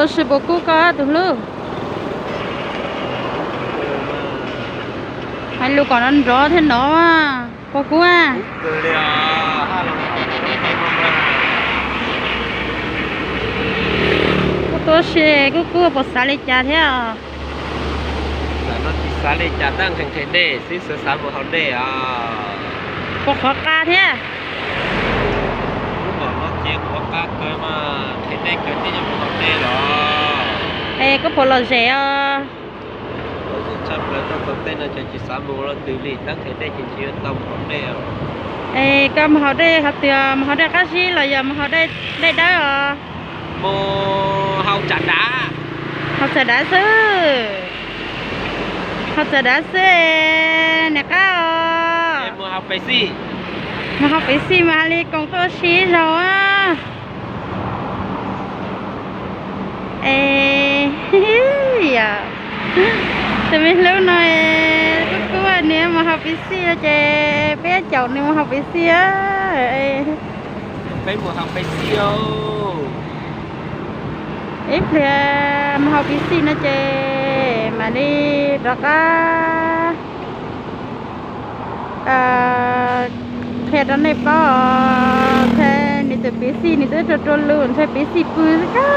Tab sis puas kub koj tus hlub? Hais lus kom nrov nrov thiab no. Puas kub? Koj tuaj si kub kub puas xav li cas thiab? Xav no tsis xav li cas, tab nqhis nqhis dej xwb, xav xav mus haus dej os. Puas qhuav qa thiab? Lub vos no ces qhuav qa kawg mas, nqhis dej kawg ces yuav mus haus dej los. Es koj puas lom zem os? Lom zem tshaj plaws, tuaj txog tej no ces tsis xav mus leej twg li, tab nqhis dej ces ntshe yuav tau mus haus dej os. Es koj mus haus dej qhov twg? Mus haus dej qab zib los yog mus haus dej dawb os? Mus haus txhav dav. Haus txhav dav xwb. Haus txhav dav xwb, niam qab os. Mus haus Pepsi mas hais li koom tuaj ua si zaug a. Es yog tus me hlub no kuj kub nws mus haus Pepsi no ces peb caum nws mus haus Pepsi. Peb mus haus Pepsi. Ib pliag mus haus Pepsi no ces mam li rov qab qhia rau nej paub os. Ntshai nws tus Pepsi nws twb rua rua lus, ntshai Pepsi pw xwb kag.